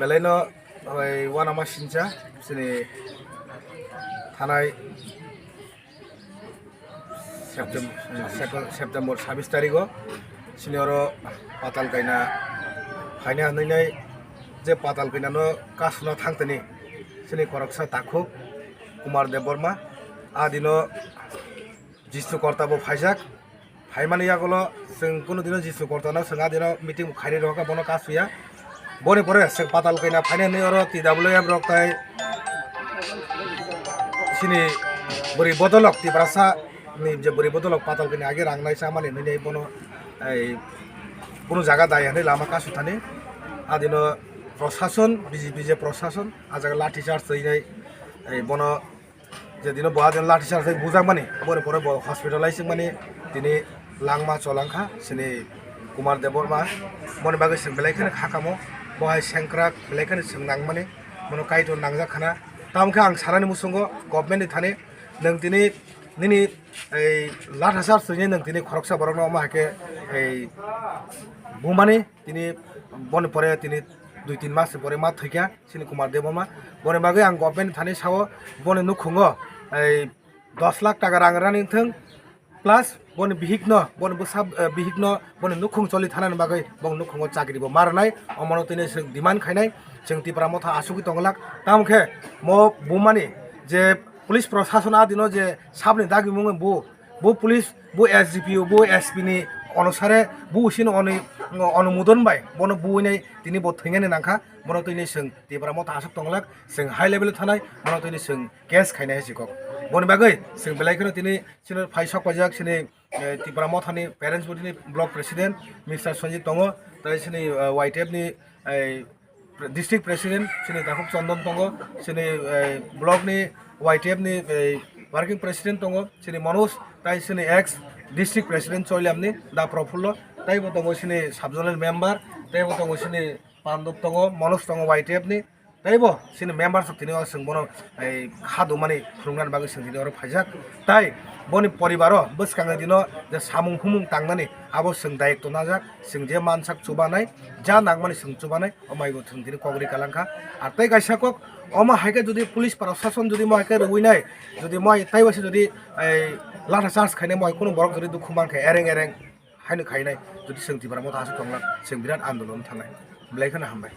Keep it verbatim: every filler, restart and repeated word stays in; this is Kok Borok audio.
Belai no oi uanama sincha chini thanai Septem-, Septem-, September sabis tarigo chini oro patal kaina phaina hinwi nai je patal kaina no kasuna thangtani chini khoroksa takhuk Kumar Debbarma a dino Jisnu Korta bo phaijak. Phaimani yagulo chwng kunu dino Jisnu Kortano chwng a dino meeting khairi rwkha bono kasuya. Boni pore chwng patal kaina phainani oro T W F rok tai chini bwrwi bodolok Tiprasa ni je bwrwi bodolok patal kaina age rang nai chamani hinwi bono ei kunu jaga dai hinwi lama kasu thani. A dino prosason, B J P je prosason, a jaga lathi charge twi nai ei bono je dino bo adin lathi charge bai bujakmani, boni pore bo hospitalize wngmani tini langma cholangkha chini Kumar Debbarma. Boni bagwi chwng belai kheno kha kamo, bo hai sengkrak belai kheno chwng nangmani, bono Kaitor nangjak khana. Tamo khe ang sanani muchungo government ni thani, nwng tini nini ei lathi charge twi nwng tini khoroksa borokno omo hai khe ei bumani, tini boni pore tini dui tin mas ni pore ma thwikha. Chini Kumar Debbarma. Boni bagwi ang government ni thani sao, boni nukhungo ei dos lakh taka rang rani wngthung, plus boni bihikno, boni bwsa, eh, bihikno boni nukhung choli thanani bagwi bong nukhungo chakri bo ma rwnai, omono tini chwng demand khainai, chwng Tipra Motha asugwi tonglak. Tamo khe mo bumani je police prosason a dino je sabni dagimung bo, bo police, bo S D P O, bo S P ni onusare bo sini oni-, onumodon bai bono buinai tini bo thwinani nangkha. Bono tini chwng Tipra Motha aswk tonglak, chwng high level o thanai, bono tini chwng case khainai hai chikok. Boni bagwi chwng belai kheno tini chini phai sok paijak chini, eh, Tipra Mothani parents body ni block president Mister Sanjit tongo, tai chini, eh, Y T F ni, eh, district president chini Takhuk Chondon tongo, chini, eh, block ni Y T F ni, eh, working president tongo, chini Manoj, tai chini ex district president Choilamni Da Profullo, taibo tongo chini sub zonal member, taibo tongo chini Pandop tongo, Manoj tongo Y T F ni, taibo chini members rok tini o chwng bono, eh, kha dumani phwrwngna bagwi chwng tini oro phaijak. Tai boni poribaro bwskangni dino je samung humung tangnani abo chwng dayek tonajak, chwng je mansak chubanai, ja nangmani chwng chubanai, o maibo chwng tini kok ri kalangkha. Ar tei kaisa kok, omo hai khe jodi police prosason jodi mo hai khe rwui nai, jodi mo hai taibo se jodi ei latha charge khainai mo hai kunu borok jodi dukhu mankha ereng ereng, haino khainai, jodi chwng Tipra Motha aswk tonglak, chwng birat andolon thangnai. Belai kheno hambai.